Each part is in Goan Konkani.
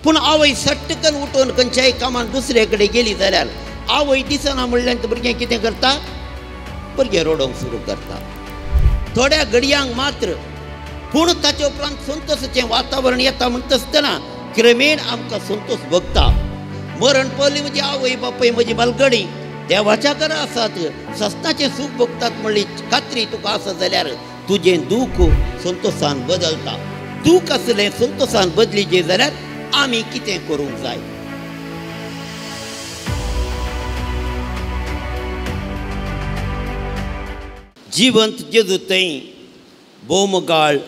पूण आवय सट्टकन उठून खंयच्याय कामान दुसरे कडेन गेली जाल्यार आवय दिसना म्हणल्यार भुरगें कितें करता? भुरगें रडोवंक सुरू करता. थोड्या घडयांक मात्र, पूण ताचे उपरांत संतोषाचें वातावरण येता म्हणटा आसतना क्रमेण आमकां संतोष भोगता. मरण पयलीं म्हजी आवय बापूय म्हजी बालगडी देवाच्या घरा आसात, सस्नाचें सूख भोगतात म्हणली खात्री तुका आसा जाल्यार तुजें दूख संतोषान बदलता. दूख आसलें संतोषान बदलीचें जाल्यार आमी कितें करूंक जाय? जिवंत जेजू थंय भोवमोगाळ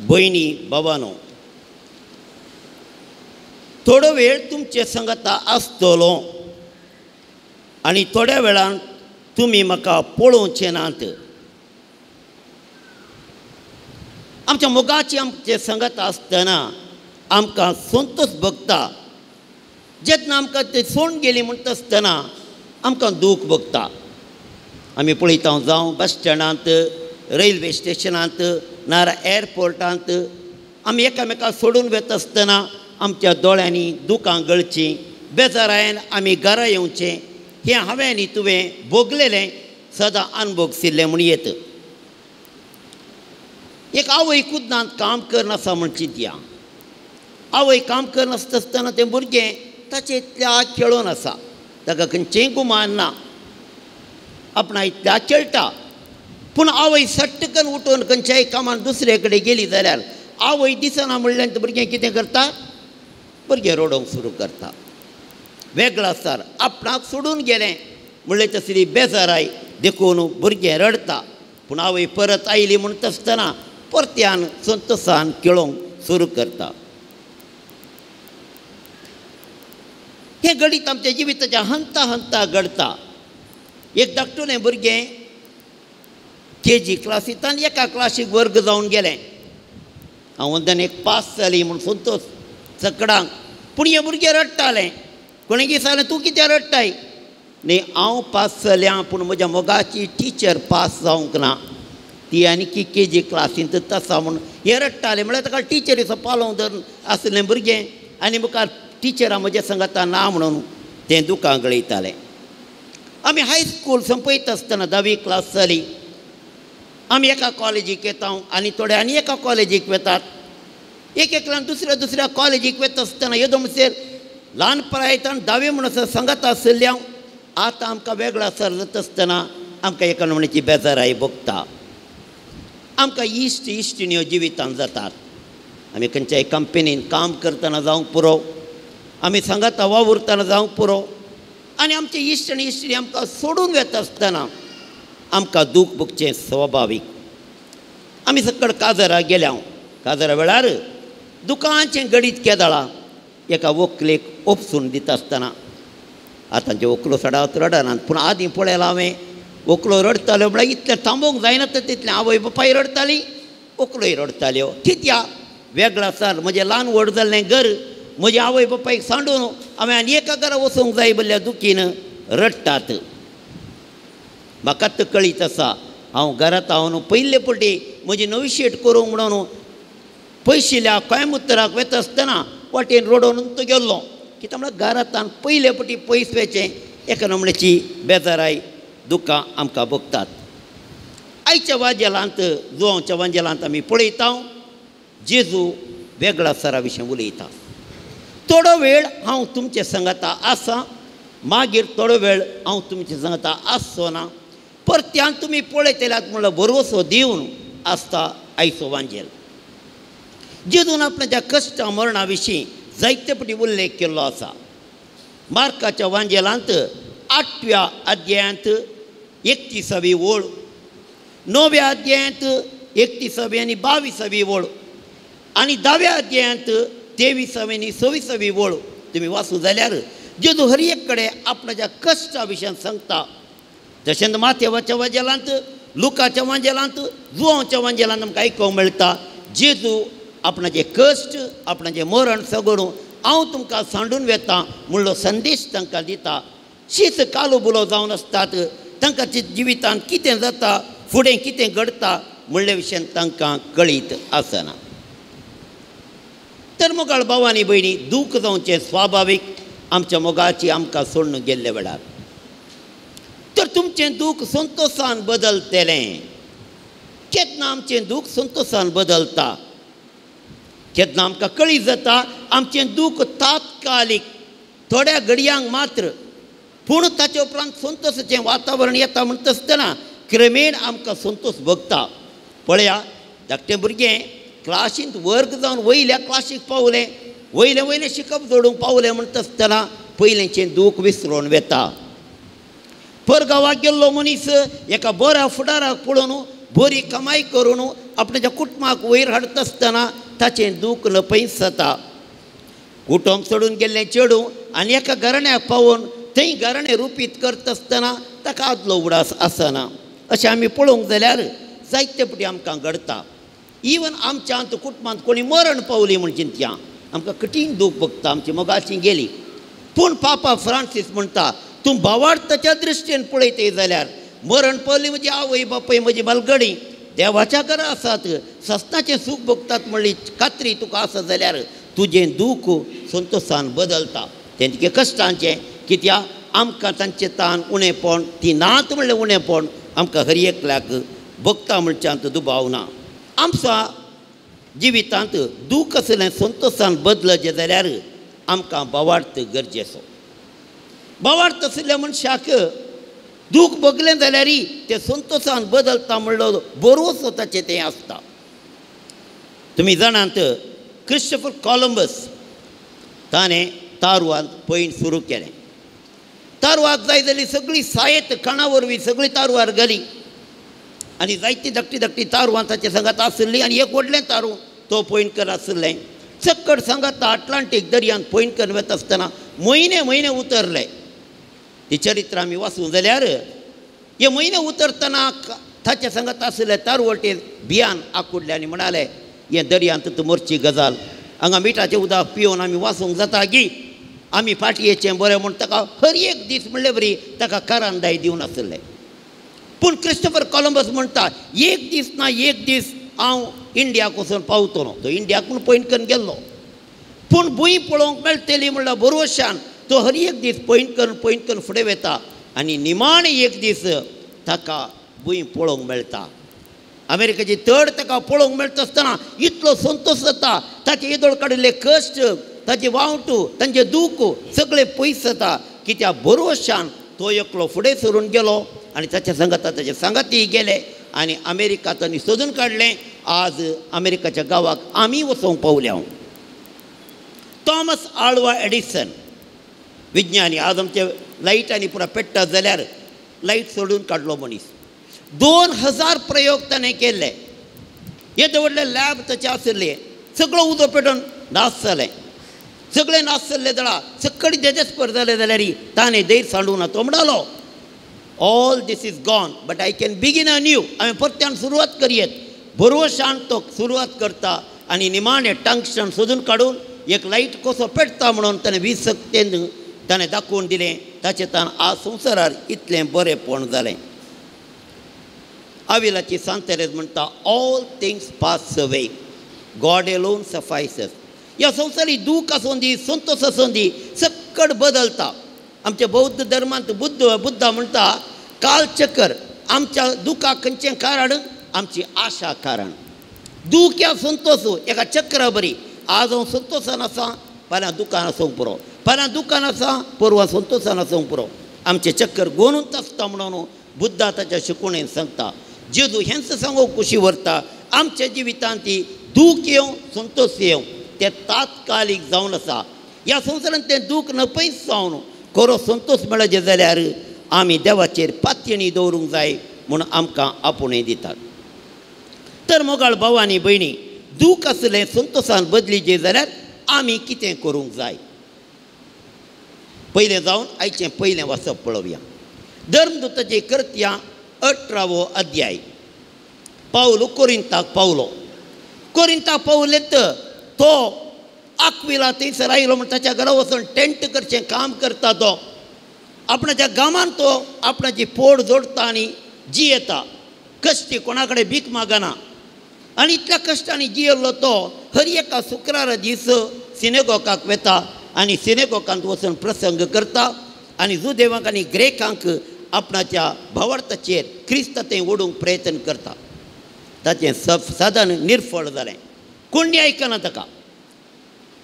भयणी बाबानो, थोडो वेळ तुमचे संगता आसतलो आनी थोड्या वेळान तुमी म्हाका पळोवचे नात. आमच्या मोगाची आमचे संगत आसतना आमकां संतोष भोगता. जेन्ना आमकां ते सोडून गेली म्हणटा आसतना आमकां दूख भोगता. आमी पळयता जावं बस स्टँडांत, रेल्वे स्टेशनांत, नारा एअरपोर्टांत आमी एकामेकां सोडून वता आसतना आमच्या दोळ्यांनी दुकां गळचीं, बेजारायन आमी घरा येवचें. हें हांवें आनी तुवें भोगलेलें, सदां अनभोगशिल्लें म्हूण येत. एक आवय कुदनांत काम करनासा म्हण चिंतया. आवय काम करनासता आसतना तें भुरगें ताचे इतल्या खेळोन आसा, ताका खंयचेंय गुमान ना, आपणा इतल्या खेळटा. पूण आवय सट्टकन उठून खंयच्याय कामान दुसरे कडेन गेली जाल्यार आवय दिसना म्हणल्यार भुरगें कितें करता? भुरगें रडोवंक सुरू करता. वेगळा सार आपणाक सोडून गेलें म्हणल्यार तसली बेजाराय देखून भुरगें रडटा. पूण आवय परत आयली म्हणटा आसतना परत्यान संतोषान खेळोवंक सुरू करता. हें घडीत आमच्या जिविताच्या हंता हंता घडता. एक धाकटुलें भुरगें के जी क्लासींत एका क्लासीक वर्ग जावन गेलें. हांव वंदन एक पास जाली म्हूण संतोष सकडांक. पूण हें भुरगें रडटालें. कोणें सांगलें, तूं कित्याक रडटाय? न्ही, हांव पास जालें पूण म्हज्या मोगाची टिचर पास जावंक ना, ती आनी के जी क्लासींतच आसा म्हूण हें रडटालें. म्हळ्यार ताका टिचरीचो पालोवंक धरून आसलें भुरगें आनी मुखार टिचरां म्हज्या संगता ना म्हणून तें दुकां गळयतालें. आमी हायस्कूल सोंपयता आसतना धावी क्लास जाली. आमी एका कॉलेजीक येता आनी थोडे आनी एका कॉलेजीक वेतात. एक एकल्यान दुसऱ्या दुसऱ्या कॉलेजीक वता आसतना येदो म्हणसर ल्हान पिरायेंत धावे म्हणसर संगत आशिल्ले हांव आतां आमकां वेगळा सर जाता आसतना आमकां एका नमण्याची बेजाराय भोगता. आमकां इश्ट इश्टिण्यो जिवितांत जातात. आमी खंयच्याय कंपनीन काम करतना जावंक पुरो, आमी सांगाता वावुरतना जावंक पुरो, आनी आमचे इश्ट आनी इश्टिणी आमकां सोडून वता आसतना आमकां दूख भोगचें स्वाभावीक. आमी सकळ काजरा गेल्या. काजरा वेळार दुकांचें गडीत केदळा एका व्हंकलेक ओपसून दिता आसतना आतांचे व्हंकलो सडात रडनात, पूण आदीं पळयलां हांवें व्हंकलो रडटाल्यो म्हळ्यार इतलें थांबोवंक जायना तर तितलें आवय बापाय रडटाली, व्हंकलोय रडटाल्यो. कित्याक वेगळा सार म्हजें ल्हान व्हड जाल्लें घर म्हज्या आवय बापायक सांडून हांवें आनी एका घरा वचूंक जाय म्हणल्या दुखीन रडटात. म्हाका तर कळीत आसा, हांव घरांत हांव पयले फावटी म्हजी नवी शेट करूंक म्हणून पयशिल्ल्या कोयमुत्तराक वता आसतना वाटेन रडोवन तो गेल्लो. कित्याक म्हळ्यार घरांत पयले फावटी पयस वचचें एका नमण्याची बेजाराय दुकां आमकां भोगतात. आयच्या वाजेलांत जुवांच्या वाजेलांत आमी पळयता जेजू वेगळा सरा विशीं उलयता. थोडो वेळ हांव तुमचे संगता आसा, मागीर थोडो वेळ हांव तुमचे संगता आसचो ना, परत्यान तुमी पळयतल्यात म्हणल्यार भरवसो दिवन आसता आयचो वांजेल. जेजून आपणाच्या कश्टा मरणा विशीं जायते फावटी उल्लेख केल्लो आसा. मार्काच्या वांजेलांत 8व्या अध्यायांत 31वी ओळ, 9व्या अध्यायांत 31वी आनी 22वी ओळ आनी 10व्या अध्यायांत 23वी आनी 26वी ओळ तुमी वाचू जाल्यार जेजू हर एक कडेन आपणाच्या कश्टा विशयान सांगता. तशेंच माथेवाच्या वाजेलांत, लुकाच्या वांजेलांत, जुवांच्या वांजेलांत आमकां आयकूंक मेळटा जेजू आपणाचे कश्ट, आपणाचें मरण सगळूं हांव तुमकां सांडून वेता म्हणलो संदेश तांकां दिता. शीत कालो बुलो जावन आसतात, तांकां जिवितांत कितें जाता, फुडें कितें घडटा म्हणले विशयान तांकां कळीत आसना. तर मोगाळ भाव आनी भयणी, दूख जावचें स्वाभावीक आमच्या मोगाची आमकां सोडून गेल्ले वेळार. तर तुमचें दूख संतोशान बदलतलें. केन्ना आमचें दूख संतोशान बदलता? केन्ना आमकां कळी जाता आमचें दूख तात्कालीक, थोड्या घडयांक मात्र, पूण ताचे उपरांत संतोशाचें वातावरण येता म्हणटा आसतना क्रमेण आमकां संतोश भोगता. पळया, धाकटें भुरगें क्लासींत वर्ग जावन वयल्या क्लासीक पावलें, वयलें वयलें शिकप जोडूंक पावलें म्हणटा आसतना पयलेंचें दूख विसरून वता. परगांवाक गेल्लो मनीस एका बऱ्या फुडाराक पळोवन बरी कमाई करून आपणाच्या कुटुंबाक वयर हाडटा आसतना ताचें दूख लपयत जाता. कुटुंब सोडून गेल्लें चेडूं आनी एका घराण्याक पावोवन थंय घराणें रुपीत करता आसतना ताका आदलो उगडास आसना. अशें आमी पळोवंक जाल्यार जायते फावटी आमकां घडटा. इवन आमच्या आंत कुटुंबांत कोणी मरण पावली म्हूण चिंतया, आमकां कठीण दूख भोगता, आमची मोगाची गेली. पूण पापा फ्रांसीस म्हणटा, तूं भावार्थाच्या दृश्टीन पळयतय जाल्यार मरण पावली म्हजी आवय बापूय म्हजी बालगडी देवाच्या घरा आसात, सस्नाचें सूख भोगतात म्हणली खात्री तुका आसा जाल्यार तुजें दूख संतोशान बदलता. तें तितकें कश्टांचें, कित्याक आमकां तांचें तान उणेपण, ती नात म्हणलें उणेपण आमकां हर एकल्याक भोगता म्हणच्यांत दुबाव ना. आमच्या जिवितांत दूख आसलें संतोशान बदलचें जाल्यार आमकां भावार्थ गरजेचो. भावार्थ आशिल्ल्या मनशाक दूख भोगलें जाल्यार तें संतोशान बदलता म्हणलो बरोसो ताचें तें आसता. तुमी जाणात, क्रिस्टोफर कोलंबस ताणें तारवान पयण सुरू केलें. तारवाक जाय जाली सगळी सायत खाणा वरवीं सगळी तारवार घाली आनी जायती धाकटी धाकटी तारवां ताचे सांगात आशिल्ली आनी एक व्हडलें तारू तो पयण कर आशिल्लें. चक्कड सांगाता अटलांटीक दर्यांत पयण करून वता आसतना म्हयने म्हयने उतरले. ती चरित्र आमी वाचूं जाल्यार हे म्हयने उतरतना ताचे सांगात आशिल्ले तारवटेर भियान आकुडले आनी म्हणाले, हे दर्यांत तूं मरची गजाल, हांगा मिठाचें उदक पिवन आमी वाचूंक जाता गी, आमी फाटयेचें बरें म्हूण ताका हर एक दीस म्हणले बरी ताका कारांदाय दिवन आशिल्ले. पूण क्रिस्टोफर कोलंबस म्हणटा, एक दीस ना एक दीस हांव इंडियाक वचून पावतलो. तो इंडियाक म्हूण पयण करून गेल्लो, पूण भूंय पळोवंक मेळटली म्हणल्यार बरोशान तो हर एक दीस पयण करून पयण करून फुडें वता आनी निमाणें एक दीस ताका भूंय पळोवंक मेळटा. अमेरिकेची तड ताका पळोवंक मेळटा आसतना इतलो संतोश जाता, ताचे येदोळ काडिल्ले कश्ट, ताचे वावटू, तांचे दूख सगळे पयस जाता. कित्याक बरोशान तो एकलो फुडें सरून गेलो आनी ताच्या सांगाता ताचे सांगातीय गेले आनी अमेरिका तांणी सोदून काडलें. आज अमेरिकाच्या गांवाक आमी वचोंक पावल्या. थॉमस आल्वा एडिसन विज्ञानी, आज आमचे लायट आनी पुरा पेट्टा जाल्यार लायट सोडून काडलो मनीस. 2000 प्रयोग ताणें केल्ले. येदे व्हडले लॅब ताचे आशिल्ले, सगळो उदो पेटोवन नाश जालें, सगळें नाश जाल्लें जाल्यार सकडी देदेस्पर जालें जाल्यार ताणें धैर्य सांडूंक ना. तो म्हणटालो, all this is gone but I can begin a new. हांवें परत्यान सुरवात करयेत. बरोशान तो सुरवात करता आनी निमाणें टंगस्टन सोदून काडून एक लायट कसो पेटता म्हणून ताणें वीज सक्तेन ताणें दाखोवन दिलें. ताचें ताण आज संवसारार इतलें बरेंपण जालें. आविलाची सांतेरेज म्हणटा, all things pass away, God alone suffices. ह्या संवसारी दूख आसूं दी, संतोश आसूं दी, सक्कड बदलता. आमच्या बौद्ध धर्मांत बुद्धा म्हणटा, कालचक्र आमच्या दुखाक खंयचें कारण, आमची आशा कारण. दूख या संतोश एका चक्रा बरी. आज हांव संतोशान आसा, फाल्यां दुखान आसूंक पुरो, फाल्यां दुखान आसा, परवां संतोशान आसूंक पुरो. आमचें चक्कर गोनूच आसता म्हणून बुद्धा ताच्या शिकवणेन सांगता. जेजू हेंच सांगूंक कुशी व्हरता, आमच्या जिवितांत ती दूख येवं संतोश येवं तें तात्कालीक जावन आसा. ह्या संवसारांत तें दूख नपयत जावन खरो संतोश मेळचे जाल्यार आमी देवाचेर पातयेणी दवरूंक जाय म्हूण आमकां आपोवणें दितात. तर मोगाळ भाव आनी भयणी, दूख आसलें संतोशान बदलीचें जाल्यार आमी कितें करूंक जाय? पयलें जावन आयचें पयलें वाचप पळोवया. धर्मदूताची कृत्यां 18वो अध्याय. पावलो कोरिंताक पावलो. कोरिंताक पावलें तो आक्विला थंयसर आयलो म्हण ताच्या घरा वचून टेंट करचें काम करता. तो आपणाच्या गांवांत तो आपणाची पोड जोडटा आनी जियेता. कश्टी कोणा कडेन भीक मागना आनी इतल्या कश्टांनी जियेल्लो तो हर एका शुक्रारा दीस सिनेगोकाक वेता आनी सिनेगोकांत वचून प्रसंग करता आनी जुदेवांक आनी ग्रेकांक आपणाच्या भावार्थाचेर क्रिस्त थंय ओडूंक प्रयत्न करता. ताचें साधन निर्फळ जालें, कोणी आयकना ताका.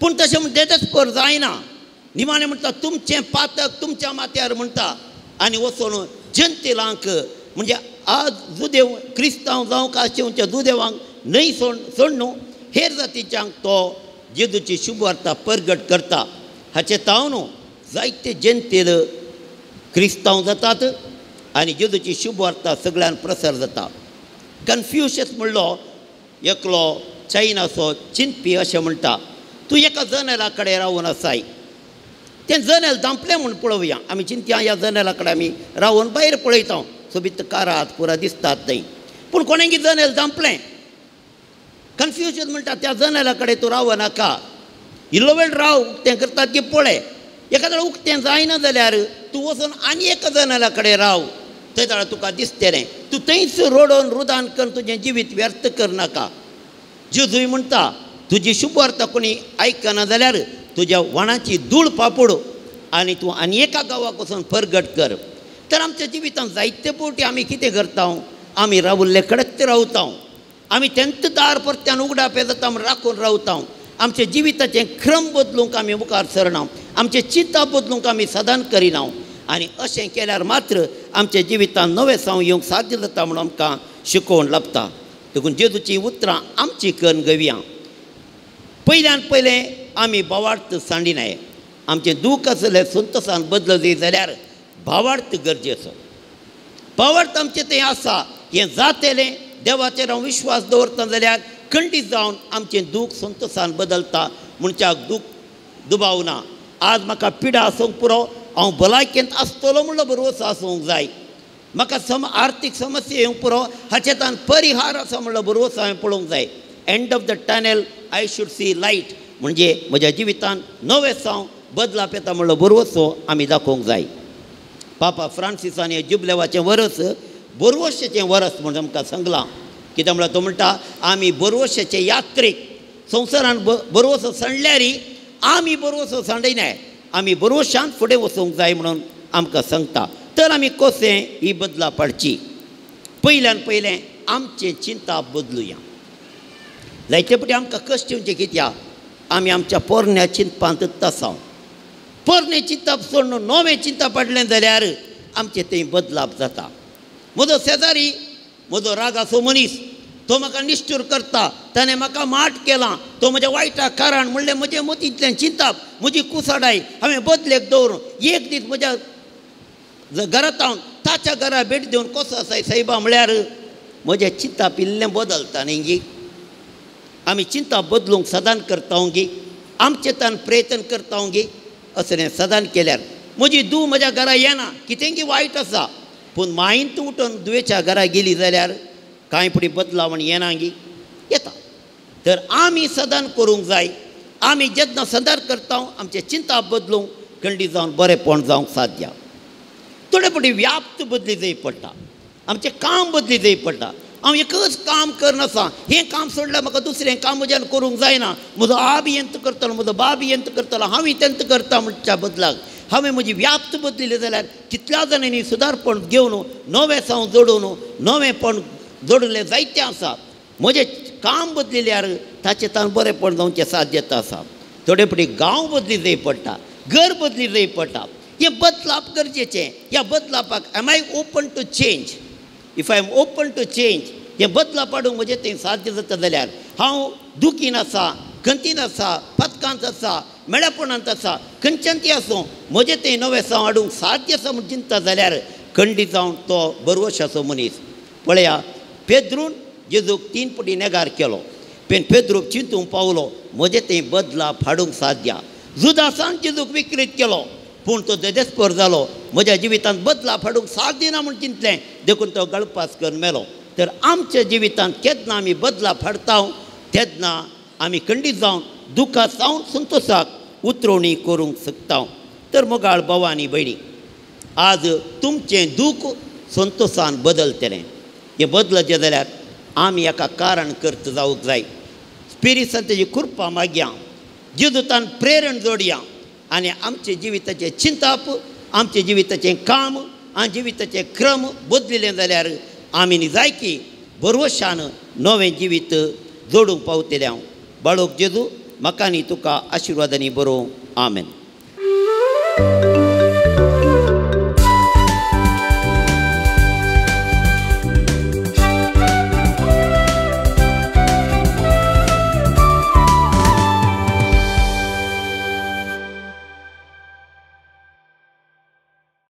पूण तशें म्हण देदेस्पर जायना. निमाणें म्हणटा तुमचें पातक तुमच्या माथ्यार म्हणटा आनी वचून जनतेलांक म्हणजे आज जुदेव क्रिस्तांव जावंक आशेवच्या जुदेवांक न्हय सोड न्हू हेर जातीच्यांक तो जेजूची शुभवार्ता परगट करता. हाचे तावन जायते जनतेल क्रिस्तांव जातात आनी जेजूची शुभवार्ता सगळ्यान प्रसार जाता. कन्फ्युशस म्हणलो एकलो चायनाचो चिंतपी अशें म्हणटा, तूं एका जनेला कडेन रावून आसाय, तें जनेल धांपलें म्हूण पळोवया. आमी चिंतया ह्या जनेला कडेन आमी रावून भायर पळयता, सोबीत कारात पुरा दिसतात न्हय, पूण कोणेंगी जनेल धांपलें. कन्फ्युजन म्हणटा त्या जनेला कडेन तूं राव नाका, इल्लो वेळ राव, उक्तें करतात की पळय. एखाद्या उक्तें जायना जाल्यार तूं वचून आनी एका जनेला कडेन राव, थंय जाल्यार तुका दिसतलें. तूं थंयच रडोन रुदान करून तुजें जिवीत व्यर्थ करनाका. जेजूय म्हणटा तुजी शुभवार्ता कोणी आयकना जाल्यार तुज्या वणाची धूळ पापड आनी तूं आनी एका गांवाक वचून परगट कर. तर आमच्या जिवितांत जायते फावटी आमी कितें करता, आमी रावल्ले कडेच रावता, आमी तेंच दार परत्यान उगडाप जाता म्हूण राखून रावता. आमच्या जिविताचें क्रम बदलूंक आमी मुखार सरना, आमचें चिंतप बदलूंक आमी सदान करिना आनी अशें केल्यार मात्र आमच्या जिवितांत नवें साव येवंक साध्य जाता म्हूण आमकां शिकोवन लाबता. देखून जेजूचीं उतरां आमची करून घेवया. पयल्यान पयलें आमी भावार्थ सांडिनाय. आमचें दूख आसलें संतोसान बदल जाल्यार भावार्थ गरजेचो. भावार्थ आमचें थंय आसा हें जातलें देवाचेर हांव विश्वास दवरता जाल्यार खंडीत जावन आमचें दूख संतोसान बदलता म्हणच्याक दूख दुबाव ना. आज म्हाका पिडा आसूंक पुरो, हांव भलायकेंत आसतलो म्हणलो भरवंसो आसूंक जाय. म्हाका आर्थीक समस्या येवंक पुरो, हाचे तान परिहार आसा म्हणलो भरवंसो हांवें पळोवंक जाय. End of the tunnel I should see light म्हणजे म्हज्या जिवितांत नवें साव बदलाप येता म्हणलो भरवंसो आमी दाखोवंक जाय. पापा फ्रांसिसान हें जुबलेवाचें वरस भरवंशाचें वरस म्हूण आमकां सांगलां. कित्याक म्हळ्यार तो म्हणटा आमी भरवंशाचे यात्रीक. संवसारान भरवंसो सांडल्यार आमी भरवंसो सांडयनाय, आमी भरवंशान फुडें वचूंक जाय म्हणून आमकां सांगता. तर आमी कशें ही बदला पाडची? पयल्यान पयलें आमचें चिंता बदलुया. जायते फावटी आमकां कश्ट येवचें कित्याक आमी आमच्या पोरण्या चिंतपांतच आसा. पोरणें चिंतप सोडून नवें चिंतप पडलें जाल्यार आमचें थंय बदलाप जाता. म्हजो शेजारी म्हजो रागाचो मनीस, तो म्हाका निश्ठूर करता, ताणें म्हाका माट केला, तो म्हज्या वायटा कारण म्हणलें म्हजें मतींतल्यान चिंतप, म्हजी कुसाडाय हांवें बदलेक दवरून एक दीस म्हज्या घरांत हांव ताच्या घरा भेट दिवन कसो आसाय सायबा म्हळ्यार म्हजें चिंतप इल्लें बदलता न्ही गी. आमी चिंता बदलूंक सदान करता गी, आमचे तान प्रयत्न करता गी. असलें सदान केल्यार म्हजी धूव म्हज्या घरा येना, कितेंगी वायट आसा, पूण मायंत उठून धुवेच्या घरा गेली जाल्यार कांय फुडें बदलावण येना गी, येता. तर आमी सदान करूंक जाय. आमी जेन्ना सदान करता आमचें चिंता बदलूंक खंडीत जावन बरेंपण जावंक साध्य. थोडे फावटी व्याप्त बदली जाय पडटा, आमचें काम बदली जाय पडटा. हांव एकच काम करनासा, हें काम सोडल्यार म्हाका दुसरें काम म्हज्यान करूंक जायना. म्हजो आब यंत्र करतलो, म्हजो बाब यंत्र करतलो, हांव तेंत करता म्हणच्या बदलाक हांवें म्हजी व्याप्त बदलिली जाल्यार कितल्या जाणांनी सुदारपण घेवन नवें साव जोडून नवेंपण जोडलें जायतें आसा. म्हजें काम बदलिल्यार ताचें तान बरेंपण जावचें साध्यता आसा. थोडे फावटी गांव बदली जाय पडटा, घर बदली जाय पडटा. हें बदलाप गरजेचें. ह्या बदलापाक am I open to change? If I am open to change हें बदलाप हाडूंक म्हजें तें साध्य जाता जाल्यार हांव दुखीन आसा, खंतीन आसा, पथकांत आसा, मेळेपणांत आसा, खंयच्यान ती आसूं म्हजें तें नवें साव हाडूंक साध्य आसा म्हूण चिंता जाल्यार खंडीत जावन तो भरवंशाचो मनीस. पळया पेद्रून जेजूक 3 फावटी नेगार केलो, पूण पेद्रूक चिंतूंक पावलो म्हजें तें बदलाप हाडूंक साध्य. जुदासान जेजूक विक्रीत केलो, पूण तो देदेस्पर जालो, म्हज्या जिवितांत बदलाप हाडूंक साध्य ना म्हूण चिंतलें, देखून तो गळपास करून मेलो. तर आमच्या जिवितांत केन्ना आमी बदलाप हाडटा तेन्ना आमी खंडीत जावन दुखा जावन संतोशाक उतरवणी करूंक शकता. तर मोगाळ भाव आनी भयणी, आज तुमचें दूख संतोशान बदलतलें. हें बदलचें जाल्यार आमी एका कारण करत जावंक जाय. स्पिरीत संताची कृपा मागया, जेजूतान प्रेरण जोडया आनी आमचे जिविताचें चिंताप, आमचे जिविताचें काम आनी जिविताचें क्रम बदलिलें जाल्यार आमी जायकी बरवशान नवें जिवीत जोडूंक पावतले. हांव बाळोक जेजू म्हाका आनी तुका आशिर्वादांनी बरोवं. आमेन.